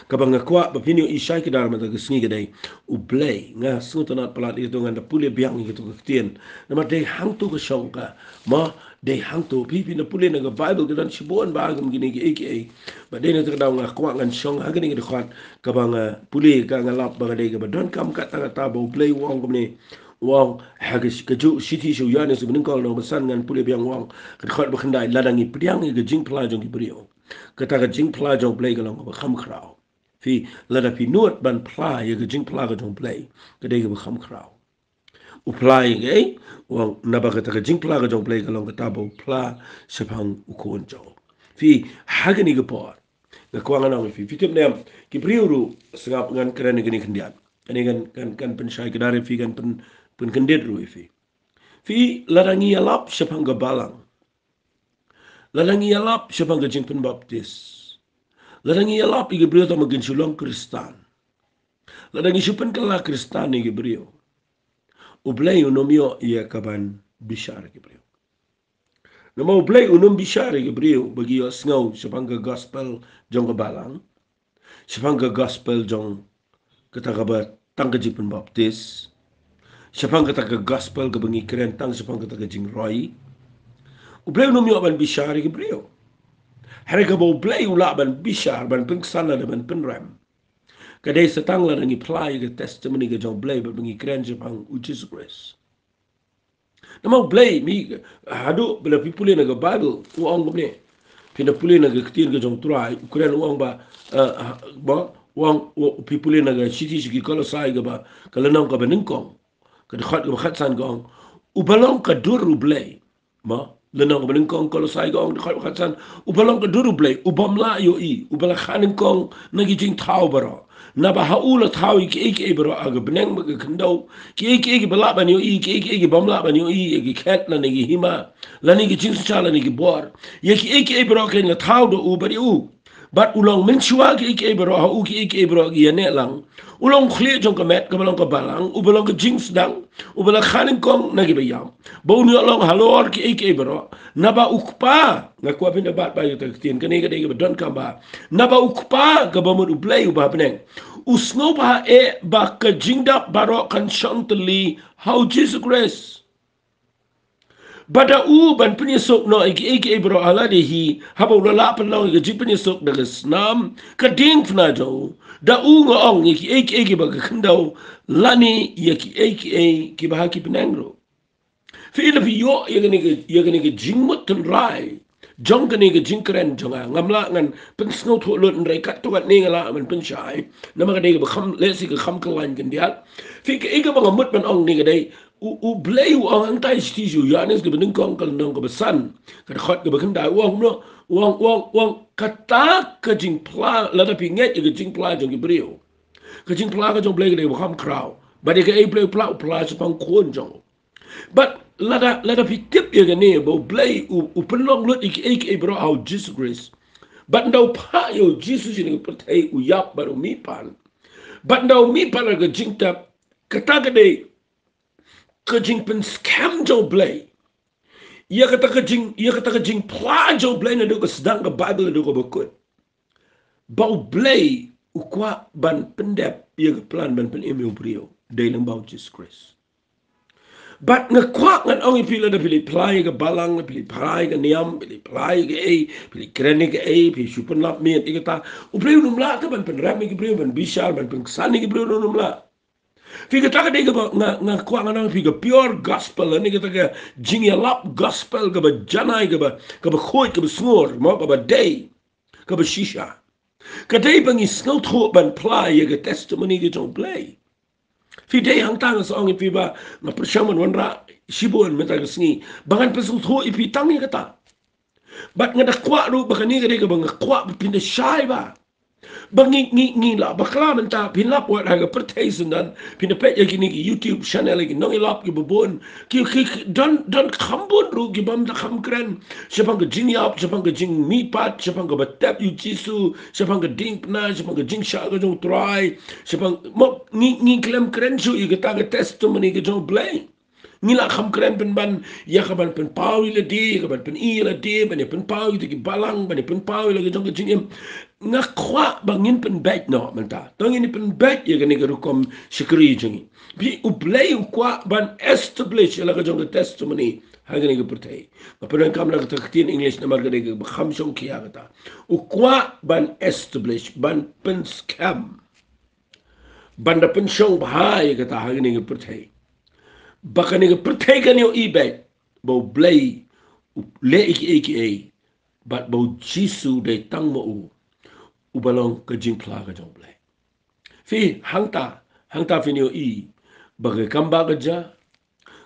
Kaba nga kwah ba phin ïohi shai kdar mynta ka sngi ka dei, u Blei, nga sngewtynnat palat ïa kato, ngan da pule biang ïa kato ka ktien. Namar dei hangto ka shong ka, ma, dei hangto. Phi, phin da pule na ka Bible, ka don shibun bha kum kine kiei kiei. Bad dei na kata ka daw nga kwah ngan shong ha kane ka dkhot kaba nga pule, ka nga lap ba ka dei kaba donkam. Kata, kata ba u Blei u ong kumne, u ong ha ka, kajuh shithi sha u Ïoannis uba nyngkong, lynnong ba san, ngan pule biang, u ong, ka dkhot ba khyndai, lada ngi pdiang ïa ka jingphla jong ki briew, kata ka jingphla jong u Blei ka long kaba kham khraw. Phi, lada phi nud ban phla ïa ka jingphla ka jong u Blei, ka dei kaba kham khraw. U phla ïa kaei? U ong, naba kata ka jingphla ka jong u Blei ka long kata ba u phla shaphang u Khun jong u. Phi, ha kane ka por, nga kwah ngan ong ïa phi, phi tip ne em, ki briew ruh, sngap ngan kren ïa kane khyndiat. Kane kan, kan, kan pynshai kdar ïa phi, kan pyn, pynkyndit ruh ïa phi. Phi, lada ngi ïalap shaphang ka balang, lada ngi ïalap shaphang ka jingpynbaptis, lada ngi ïalap ïa ki briew tang ba kin shu long Khristan, lada ngi shu pynkylla Khristan ïa ki briew, u Blei un ym ïoh ïa kaban bishar ïa ki briew. Namar u Blei un ym bishar ïa ki briew ba ki ïohsngew shaphang ka gospel jong ka balang, shaphang ka gospel jong kata kaba tang ka jingpynbaptis, shaphang kata ka gospel kaba ngi kren tang shaphang kata ka jingroi. U Blei un ym ïoh ban bishar ïa ki briew. Hynrei kaba u Blei u lah ban bishar, ban pynksan lane ban pynrem, ka dei sa tang lada ngi phla ïa ka testimony ka jong u Blei bad ba ngi kren shaphang u Jisu Khrist. Namar u Blei, mi, haduh ba lada phi pule na ka Bible, u ong kumne. Phin da pule na ka ktien ka jong u Trai, u kren u ong ba, eh, ha, ba, u ong, u, phi pule na ka shithi sha ki Kolosai kaba, ka lynnong kaba nyngkong, ka dkhot kaba khatsan ka ong, uba long ka dur u Blei. Ma, lynnong kaba nyngkong Kolosai ka ong, dkhot kaba khatsan, uba long ka dur u Blei, u bym lah ïohi, uba la kha nyngkong na ki jingthaw baroh. Naba ha u la thaw ïa kiei kiei baroh ha ka bneng bad ka khyndew, kiei kiei kiba lah ban ïohi, kiei kiei ki bym lah ban ïohi, ïa ki khet lane ki hima, lane ki jingshisha lane ki bor. Ïa kiei kiei baroh kein la thaw da u bad ïa u. Bad u long mynshuwa kiei kiei baroh, ha u kiei kiei baroh ki ïaneh lang. U long khlieh jong ka met, kaba long ka balang, uba long ka jingsdang, uba la kha nyngkong na kiba ïap, ba un ïoh long halor kiei kiei baroh. Naba u Kpa, nga kwah phin da bat bha ïa kata ka ktien, kane ka dei kaba donkam bha. Naba u Kpa kaba mut u Blei uba ha bneng u sngewbha eh ba ka jingdap baroh kan shong tylli ha u Jisu Khrist. Bad da u ban pynïasuk noh ïa kiei kiei baroh ha lade hi, haba u la lah pynlong ïa ka jingpynïasuk da ka snam ka diengphna jong u. Da u, nga ong, ïa kiei kiei kiba ha ka khyndew, lane ïa kiei kiei kiba ha ki bneng ruh. Phi, lada phi ïoh ïa kane ka, ïa kane ka jingmut tynrai jong kane ka jingkren jong nga, ngam lah ngan pynsngewthuh lut, hynrei katto katne nga lah ban pynshai. Namar ka dei kaba kham, lehse ka kham khlaiñ khyndiat. Phi, kaei kaba nga mut ban ong ne ka dei, u, u Blei u ong hangtai shithi sha u Ïoannis kaba nyngkong, ka lynnong kaba san, ka dkhot kaba khyndai, u ong kumno, u ong, u ong, u ong, kata ka jingphla, lada phi ngeit ïa ka jingphla jong ki briew, ka jingphla ka jong u Blei ka dei kaba kham khraw. Bad ïa kaei u Blei u phla, u phla shaphang u Khun jong u. Bad lada, lada phi tip ïa kane ba u Blei u, u pynlong lut ïa kiei kiei baroh ha u Jisu Khrist. Bad ynda u phah ïa u Jisu sha kane ka pyrthei, u ïap bad u mihpat. Bad ynda u mihpat na ka jingtep, kata ka dei ka jingpynskhem jong u Blei ïa kata ka jing, ïa kata ka jingphla jong u Blei naduh ka sdang ka Baibl haduh kaba kut, ba u Blei u kwah ban pyndep ïa ka plan ban pynim ïa u briew, dei lyngba u Jisu Khrist. Bad nga kwah ngan ong ïa phi, lada phi leit phla ïa ka balang, phi leit phla ïa ka niam, phi leit phla ïa kaei, phi leit kren ïa kaei, phi shu pynlap miet ïa kata, u briew un ym lah te ban pynrem ïa ki briew, ban bishar, ban pynksan ïa ki briew, un ym lah. Phi, kata ka dei kaba nga, nga kwah ngan ong ïa phi, ka pure gospel, ne kata ka jingïalap gospel kaba janai, kaba, kaba khuid, kaba sngur, mo, kaba dei, kaba shisha. Ka dei ba ngi sngewthuh ban phla ïa ka testimony ka jong u Blei. Phi, dei hangta nga sa ong ïa phi ba nga pyrshang ban wanrah shibun mynta ka sngi ba ngan pynsngewthuh ïa phi tang ïa kata. Bad nga da kwah ruh ba kane ka dei kaba nga kwah ba phin da shai ba, ba ngi, ngi, ngi lah bakla mynta, phin lap wat ha ka pyrthei syndon, phin da peit ïa kine ki YouTube channel, ïa ki nongïalap kiba bun, ki, ki, ki don, don kham bun ruh ki bym da kham kren shaphang ka jingïap, shaphang ka jingmihpat, shaphang kaba tep ïa u Jisu, shaphang ka diengphna, shaphang ka jingshah ka jong u Trai, shaphang, mo, ngi, ngi khlem kren shuh ïa kata ka testimony ka jong u Blei. Ngi lah kham kren pynban ïa ka ban pynpaw ïa lade, ïa ka ban pyni ïa lade, ban ïa pynpaw ïa ki balang, ban ïa pynpaw ïa la ka jong ka jingim. Nga kwah ba ngin pynbeit noh mynta. To ngin pynbeit ïa kane ka rukom shakri jong ngi. Phi, u Blei u kwah ban establish ïa la ka jong ka testimony ha kane ka pyrthei. Nga pyndonkam la kata ka ktien English namar ka dei kaba kham shongkhia kata. U kwah ban establish, ban pynskhem, ban da pynshong bha ïa kata ha kane ka pyrthei. Ba kane ka pyrthei kan ïohi beit ba u Blei u leh ïa kiei kiei, bad ba u Jisu dei tang ma u uba long ka jingphla ka jong u Blei. Phi, hangta, hangta phin ïohi ba ka kam ba ka jia,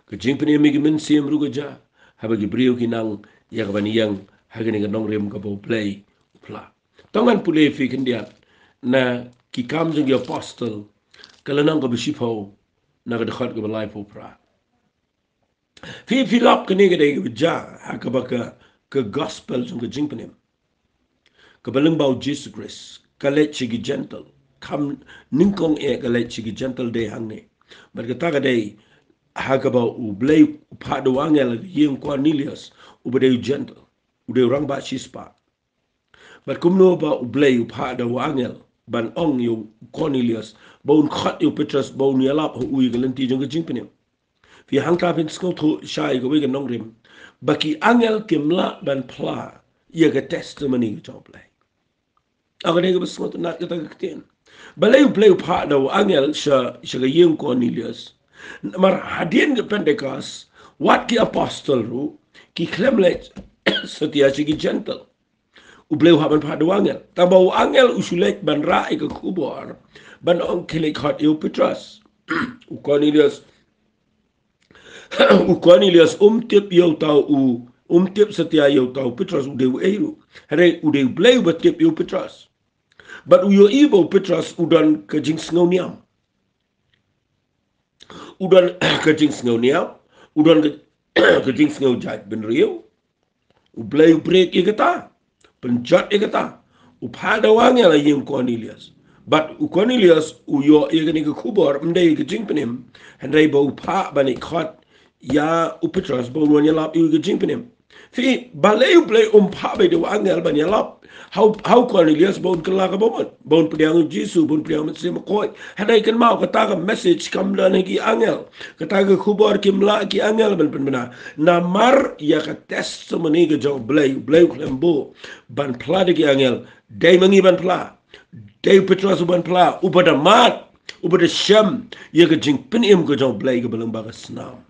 ka jingpynim ïa ki mynsiem ruh ka jia, haba ki briew ki nang ïa ka ban ïeng ha kane ka nongrim kaba u Blei u phla. To ngan pule ïa phi khyndiat na Ki Kam jong ki Apostol, ka lynnong kaba shiphew, na ka dkhot kaba laiphew phra. Phi, phi lap, kane ka dei kaba jia ha kaba ka, ka gospel jong ka jingpynim kaba lyngba u Jisu Khrist, ka leit sha ki Gentile. Kham nyngkong eh ka leit sha ki Gentile dei hangne. Bad kata ka dei ha kaba u Blei u phah da u angel ha ka ïing u Cornelius, uba dei u Gentile, u dei u rangbah shispah. Bad kumno ba u Blei u phah da u angel ban ong ïa u Cornelius ba un khot ïa u Petros, ba un ïalap ha u ïa ka lynti jong ka jingpynim. Phi, hangta phin sngewthuh shai kawei ka nongrim ba ki angel kim lah ban phla ïa ka testimony ka jong u Blei. Ka dei kaba sngewtynnat kata ka ktien. Balei u Blei u phah da u angel sha, sha ka ïing u Cornelius? Namar hadien ka Pentecost, wat ki apostol ruh ki khlem leit satia sha ki Gentile. U Blei u hap ban phah da u angel. Tangba u angel u shu leit ban rah ïa ka khubor ban ong khie leit khot ïa u Petros. U Cornelius, u Cornelius um tip ïa uta u, um tip satia ïa uta u Petros u dei uei ruh. Hynrei u dei u Blei uba tip ïa u Petros. Bad u ïohi ba u Petros u don ka jingsngew niam, u don ka jingsngew niam, u don ka, ka jingsngew jait bynriew. U Blei u pyrkhat ïa kata, pynjot ïa kata. U phah da u angel ha ïing u Cornelius. Bad u Cornelius u ïoh ïa kane ka khubor, ym dei ka jingpynim, hynrei ba u phah ban ïa khot ïa u Petros ba un wan ïalap ïa ka jingpynim. Phi, balei u Blei um phah beit da u angel ban ïalap ha u, ha u Cornelius ba un kylla kaba mut, ba un pdiang ïa u Jisu, ba un pdiang ïa u Mynsiem Bakhuid? Hynrei kynmaw, kata ka message kam don ha ki angel. Kata ka khubor kim lah ki angel ban pynbna. Namar ïa ka testimony ka jong u Blei, u Blei u khlem buh ban phla da ki angel, dei ma ngi ban phla. Dei u Petros u ban phla, uba da mad, uba da shem ïa ka jingpynim ka jong u Blei kaba lyngba ka snam.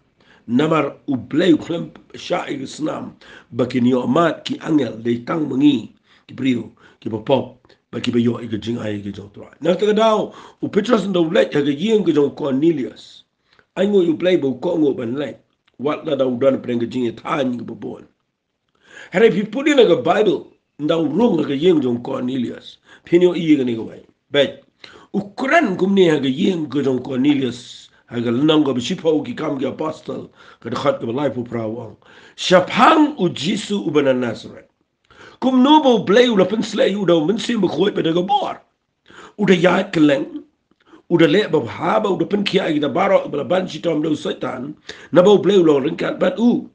Namar u Blei u khlem shah ïa ka snam ba kin ïoh mad ki angel, dei tang ma ngi ki briew kiba pop bad kiba ïoh ïa ka jingai ka jong u Trai. Na kata ka daw u Petros ynda u leit ha ka ïing ka jong u Cornelius, ainguh ïa u Blei ba u kohnguh ban leit, wat lada u don pdeng ka jingïathaiñ kaba bun. Hynrei phi pule na ka Baibl, ynda u rung ha ka ïing jong u Cornelius, phin ïohi ïa kane kawei. Bad u kren kumne ha ka ïing ka jong u Cornelius, ha ka lynnong kaba shiphew Ki Kam ki Apostol, ka dkhot kaba laiphew phra, u ong: Shaphang u Jisu uba na Nasareth, kumno ba u Blei u la pynsleh ïa u da u Mynsiem Bakhuid bad da ka bor. U da ïaid kylleng, u da leh babha, bad u da pynkhiah ïa kita baroh ba la ban shitom da u Soitan, naba u Blei u long ryngkat bad u.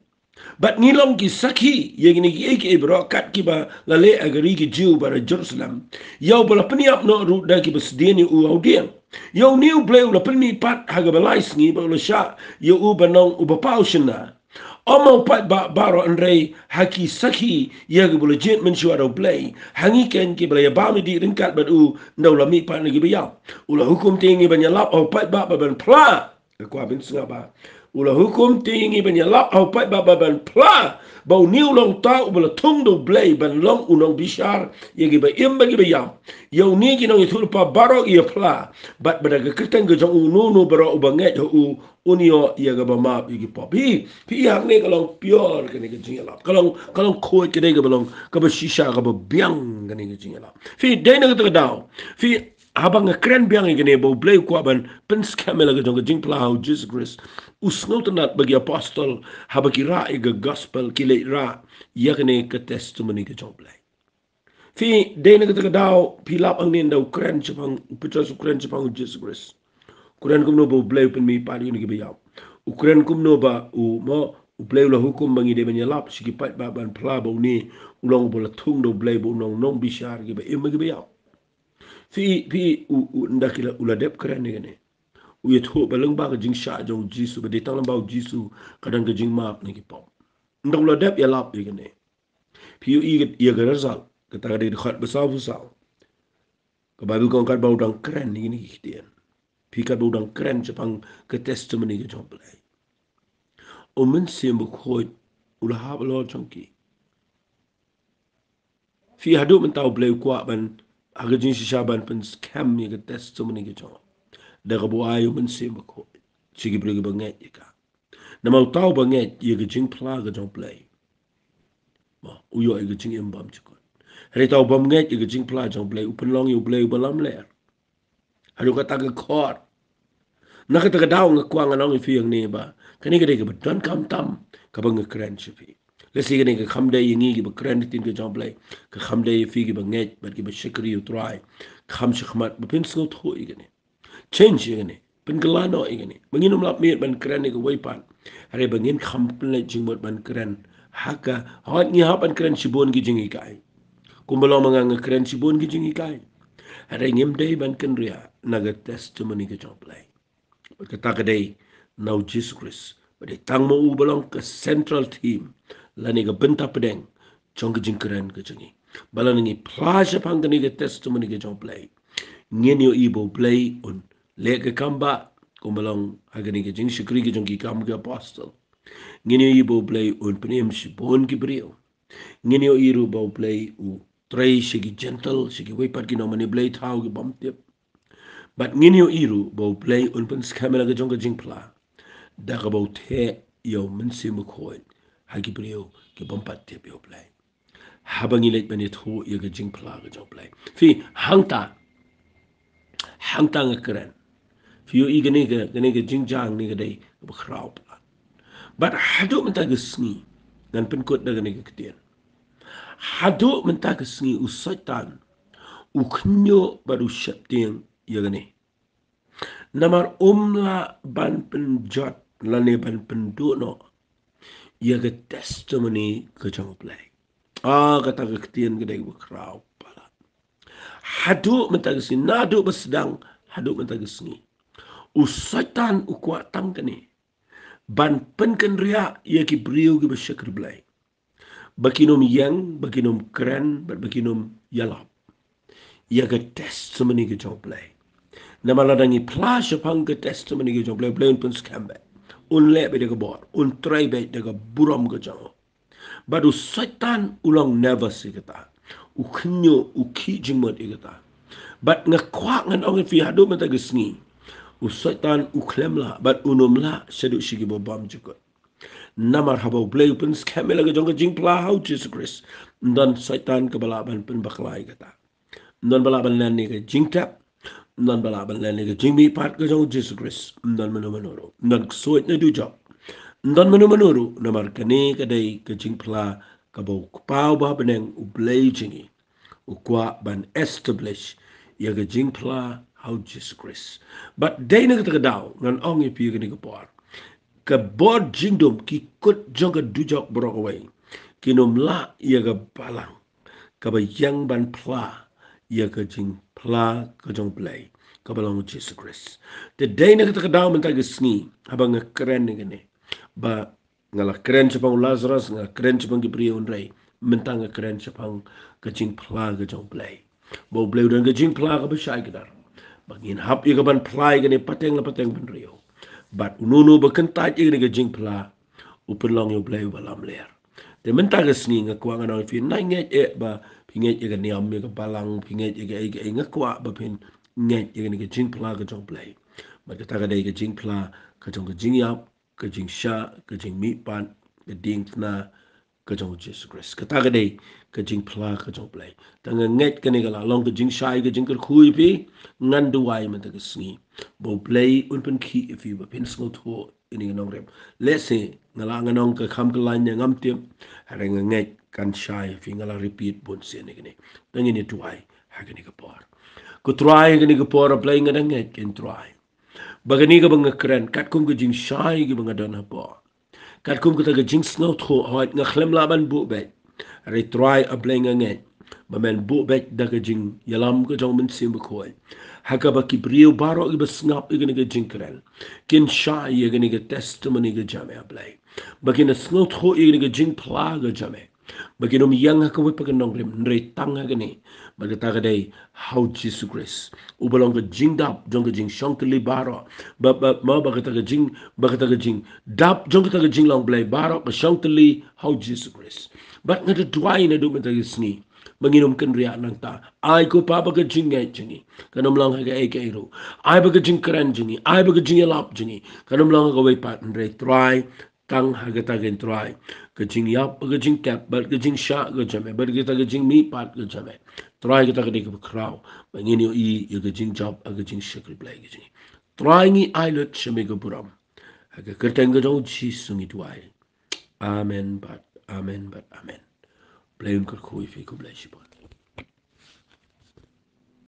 Bad ngi long ki sakhi ïa kine kiei kiei baroh kat kiba la leh ha ka ri ki Jiw bad ha Jerusalem, ïa uba la pynïap noh ruh da kiba sdien ïa u ha u dieng. Ïa une U Blei u la pynmihpat ha kaba lai sngi bad u la shah ïa u ban long u bapaw shynna. Ym ha u paidbah baroh hynrei ha ki sakhi ïa kiba la jied mynshuwa da U Blei, ha ngi keiñ kiba la ïabam ïadih ryngkat bad u, ynda u la mihpat na kiba ïap. U la hukum te ïa ngi ban ïalap ha u paidbah bad ban phla. Nga kwah phin sngap bha. U la hukum te ïa ngi ban ïalap ha u paidbah bad ban phla ba une u long uta uba la thung da U Blei ban long u nongbishar ïa kiba im bad kiba ïap. Ïa une ki nongïathuhlypa baroh ki ïa phla, bad ba da ka kyrteng ka jong uno uno baroh uba ngeit ha u, un ïoh ïa kaba map ïa ki pop. Phi, phi, hangne ka long pure kane ka jingïalap. Ka long, ka long khuid, kane kaba long kaba shisha, kaba biang kane ka jingïalap. Phi, dei na kata ka daw, phi, haba nga kren biang ïa kane ba U Blei u kwah ban pynskhem ïa la ka jong ka jingphla ha u Jisu Khrist, u sngewtynnad ba ki apostol haba ki rah ïa ka gospel ki leit rah ïa kane ka testimony ka jong U Blei. Phi, dei na kata ka daw phi lap hangne ynda u kren shaphang, u Petros u kren shaphang u Jisu Khrist. U kren kumno ba U Blei u pynmihpat ïa une kiba ïap. U kren kumno ba u, mo, U Blei u la hukum ba ngi dei ban ïalap sha ki paidbah ban phla ba une u long uba la thung da U Blei, ba u long nongbishar kiba im bad kiba ïap. Phi, phi, u, u, ynda ki la, u la dep kren ïa kane, u ïathuh ba lyngba ka jingshah jong u Jisu, ba dei tang lyngba u Jisu ka don ka jingmap na ki pop. Ynda u la dep ïalap ïa kane, phi ïohi ïa ka result, kata ka dei dkhot ba sawphew saw. Ka Baibl ka ong katba u dang kren ïa kine ki ktien, phi, katba u dang kren shaphang ka testimony ka jong U Blei, U Mynsiem Bakhuid u la hap halor jong ki. Phi, haduh mynta U Blei u kwah ban, ha ka jingshisha ban pynskhem ïa ka testimony ka jong u da kaba u ai U Mynsiem Bakhuid sha ki briew kiba ngeit ïa ka. Namar uta uba ngeit ïa ka jingphla ka jong U Blei, mo, u ïoh ïa ka jingim bymjukut. Hynrei uta u bym ngeit ïa ka jingphla jong U Blei u pynlong ïa U Blei uba lamler. Haduh kata ka khot. Na kata ka daw nga kwah ngan ong ïa phi hangne ba kane ka dei kaba donkam tam kaba nga kren sha phi. Lehse kane ka kham dei ïa ngi kiba kren ïa ka ktien ka jong U Blei, ka kham dei ïa phi kiba ngeit bad kiba shakri U Trai. Kham shakhmat ba phin sngewthuh ïa kane. Change ïa kane, pynkylla noh ïa kane, ba ngin ym lap miet ban kren ïa kawei pat, hynrei ba ngin kham pynleit jingmut ban kren ha ka, hooid, ngi hap ban kren shibun ki jinghikai. Kumba long ma nga, nga kren shibun ki jinghikai, hynrei ngim dei ban kynriah na ka testimony ka jong U Blei. Bad kata ka dei na u Jisu Khrist, ba dei tang ma u ba long ka central theme lane ka bynta pdeng jong ka jingkren ka jong ngi. Ba lada ngi phla shaphang kane ka testimony ka jong U Blei, ngin ïohi ba U Blei un leh ka kam ba, kumba long ha kane ka jingshakri ka jong ki Kam ki Apostol. Ngin ïohi ba U Blei un pynim shibun ki briew. Ngin ïohi ruh ba U Blei u trei sha ki Gentile, sha kiwei pat ki nongmane blei thaw ki bym tip. Bad ngin ïohi ruh ba U Blei un pynskhem ïa la ka jong ka jingphla da kaba u theh ïa U Mynsiem Bakhuid ha ki briew ki bym pat tip ïa U Blei, haba ngi leit ban ïathuh ïa ka jingphla ka jong U Blei. Phi, hangta, hangta nga kren, phi ïohi kane ka, kane ka jingjia ne ka dei kaba khraw palat. Bad haduh mynta ka sngi, ngan pynkut da kane ka ktien. Haduh mynta ka sngi u Soitan u khynñiuh bad u sheptieng ïa kane. Namar um lah ban pynjot lane ban pynduh noh ïa ka testimony ka jong U Blei. Ah, kata ka ktien ka dei kaba khraw palat. Haduh mynta ka sngi, naduh ba sdang haduh mynta ka sngi, u Soitan u kwah tang kane, ban pynkynriah ïa ki briew kiba shakri Blei, ba kin ym ïeng, ba kin ym kren, bad ba kin ym ïalap ïa ka testimony ka jong U Blei. Namar lada ngi phla shaphang ka testimony ka jong U Blei, U Blei un pynskhem beit, un leh beit da ka bor, un trei beit da ka burom ka jong u. Bad u Soitan u long nervous ïa kata, u khynñiuh, u khih jingmut ïa kata. Bad nga kwah ngan ong ïa phi, haduh mynta ka sngi u Soitan u khlem lah bad un ym lah shaduh sha kiba bymjukut. Namar haba U Blei u pynskhem ïa la ka jong ka jingphla ha u Jisu Khrist, ym don Soitan kaba lah ban pynbakla ïa kata. Ym don ba lah ban len ïa ka jingtep, ym don ba lah ban len ïa ka jingmihpat ka jong u Jisu Khrist, ym don mano mano ruh, ym don ksuid ne dujok, ym don mano mano ruh. Namar kane ka dei ka jingphla kaba U Kpa uba ha bneng, U Blei jong ngi, u kwah ban establish ïa ka jingphla ha u Jisu Khrist. Bad dei na kata ka daw ngan ong ïa phi kane ka por, ka bor jingdum, ki kut jong ka dujok baroh kawei kin ym lah ïa ka balang kaba ïeng ban phla ïa ka jingphla ka jong U Blei, kaba long U Jisu Khrist. Te dei na kata ka daw mynta ka sngi, haba nga kren ïa kane, ba nga la kren shaphang u Lazarus, nga la kren shaphang ki briew, hynrei mynta nga kren shaphang ka jingphla ka jong U Blei. Ba U Blei u don ka jingphla kaba shai kdar, ba ngin hap ïa ka ban phla ïa kane pateng la pateng bynriew. Bad uno uno ba kyntait ïa kane ka jingphla, u pynlong ïa U Blei uba lamler. Te mynta ka sngi nga kwah ngan ong ïa phi, nai ngeit eh ba phi ngeit ïa ka niam, ïa ka balang, phi ngeit ïa kaei kaei, nga kwah ba phin ngeit ïa kane ka jingphla ka jong U Blei. Bad kata ka dei ka jingphla ka jong ka jingïap, ka jingshah, ka jingmihpat, ka diengphna ka jong U Jisu Khrist. Kata ka dei ka jingphla ka jong U Blei. Tang nga ngeit kane ka la long ka jingshai, ka jingkyrkhu ïa phi. Ngan duwai mynta ka sngi ba U Blei un pynkhih ïa phi ba phin sngewthuh ïa kane ka nongrim. Lehse nga la ngan ong ka kham ka lain, ngam tip, hynrei nga ngeit kan shai ïa phi. Nga la repeat bun sien ïa kane. Tang ngin ïa duwai ha kane ka por. Ko Trai, ha kane ka por, A Blei, nga dang ngeit, ko Trai, ba kane kaba nga kren, katkum ka jingshai kaba nga don hapoh, katkum kata ka jingsngewthuh, hooid nga khlem lah ban buh beit, hynrei Trai, A Blei, nga ngeit ba men buh beit da ka jingïalam ka jong U Mynsiem Bakhuid, ha kaba ki briew baroh kiba sngap ïa kane ka jingkren kin shai ïa kane ka testimony ka jong me, A Blei, ba kin sngewthuh ïa kane ka jingphla ka jong me, ba kin ym ïeng ha kawei pat ka nongrim, hynrei tang ha kane. Bad kata ka dei ha U Jisu Khrist, uba long ka jingdap jong ka jingshong tylli baroh. Ba, ba, ma ba kata ka jing, ba kata ka jingdap jong kata ka jinglong Blei baroh ba shong tylli ha U Jisu Khrist. Bad nga da duwai naduh mynta ka sngi ba ngin ym kynriah nangta. Ai ko Pa ba ka jingngeit jong ngi kan ym long ha kaei kaei ruh. Ai ba ka jingkren jong ngi, ai ba ka jingïalap jong ngi kan ym long ha kawei pat, hynrei Trai, tang ha kata, ko Trai, ka jingïap, ka jingtep, bad ka jingshah ka jong me, bad kata ka jingmihpat ka jong me. Trai, kata ka dei kaba khraw ba ngin ïohi ïa ka jingjop, ka jingshakri Blei ka jong ngi. Trai, ngi ai lut sha me ka burom. Ha ka kyrteng ka jong U Jisu ngi duwai. Amen bad amen bad amen. Blei un kyrkhu ïa phi, khublei shibun.